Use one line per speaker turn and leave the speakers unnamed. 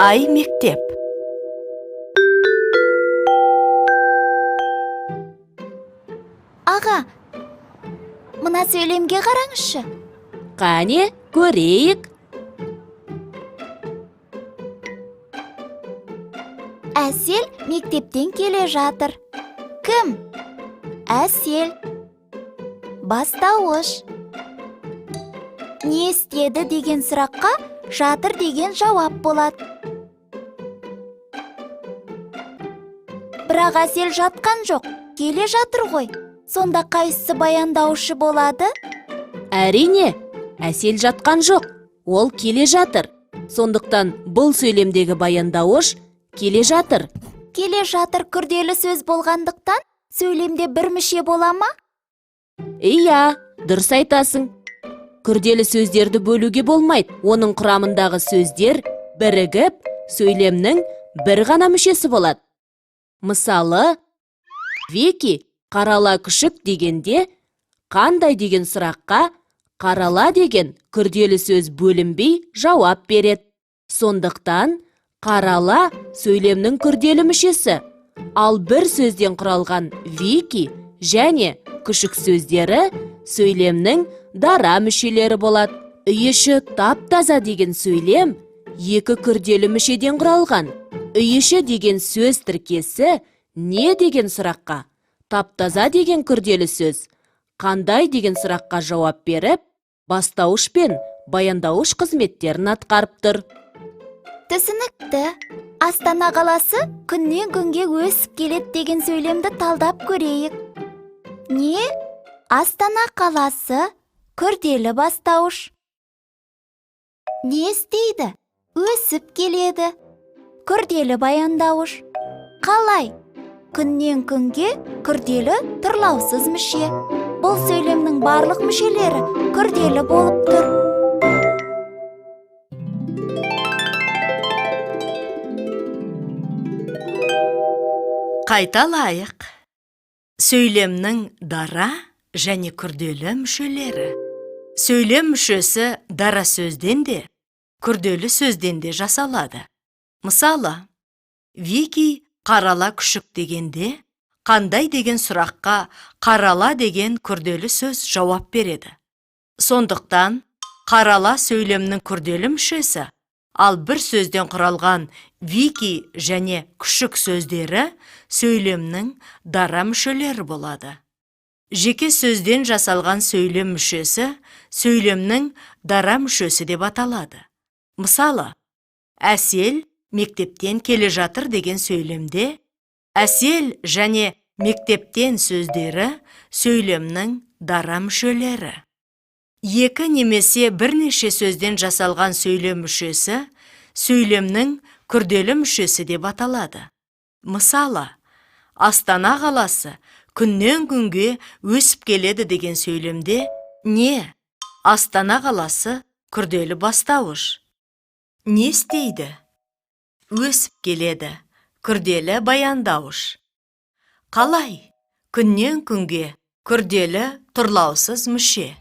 Ай мектеп.
Аға, мына сөйлемге қараңызшы.
Қане, көрейік.
Әсел мектептен келе жатыр. Кім? Әсел. Бастауыш. Не істеді деген сұраққа жатыр деген жауап болады. Бірақ Әсел жатқан жоқ, келе жатыр ғой. Сонда қайсысы баяндаушы болады?
Әрине, Әсел жатқан жоқ, ол келе жатыр. Сондықтан бұл сөйлемдегі баяндауыш келе жатыр.
Келе жатыр күрделі сөз болғандықтан сөйлемде бір мүше бола ма?
Иә, дұрыс айтасың. Күрделі сөздерді бөлуге болмайды. Оның құрамындағы сөздер бірігіп, сөйлемнің бір ғана мүшесі болады. Мысалы, Вики қарала күшік дегенде қандай деген сұраққа қарала деген күрделі сөз бөлінбей жауап береді. Сондықтан қарала сөйлемнің күрделі мүшесі, ал бір сөзден құралған Вики және күшік сөздері сөйлемнің дара мүшелері болады. Үй іші тап-таза деген сөйлем екі күрделі мүшеден құралған. Үй іші деген сөз тіркесі не деген сұраққа, тап-таза деген күрделі сөз қандай деген сұраққа жауап беріп, бастауыш пен баяндауыш қызметтерін атқарып тұр.
Түсінікті. Астана қаласы күннен күнге өсіп келеді деген сөйлемді талдап көрейік. Не? Астана қаласы күрделі бастауыш. Не істейді? Өсіп келеді. Күрделі баяндауыш. Қалай? Күннен күнге күрделі тұрлаусыз мүше. Бұл сөйлемнің барлық мүшелері күрделі болып тұр.
Қайталайық. Сөйлемнің дара және күрделі мүшелері. Сөйлем мүшесі дара сөзден де, күрделі сөзден де жасалады. Мысалы, Вики қарала күшік дегенде, қандай деген сұраққа қарала деген күрделі сөз жауап береді. Сондықтан қарала сөйлемнің күрделі мүшесі, ал бір сөзден құралған Вики және күшік сөздері сөйлемнің дара мүшелері болады. Жеке сөзден жасалған сөйлем мүшесі сөйлемнің дара мүшесі деп аталады. Мысалы, Әсел мектептен келе жатыр деген сөйлемде Әсел және мектептен сөздері сөйлемнің дара мүшелері. Екі немесе бірнеше сөзден жасалған сөйлем мүшесі сөйлемнің күрделі мүшесі деп аталады. Мысалы, Астана қаласы күннен күнге өсіп келеді деген сөйлемде не? Астана қаласы күрделі бастауыш. Не істейді? Өсіп келеді, күрделі баяндауыш. Қалай? Күннен күнге күрделі тұрлаусыз мүше.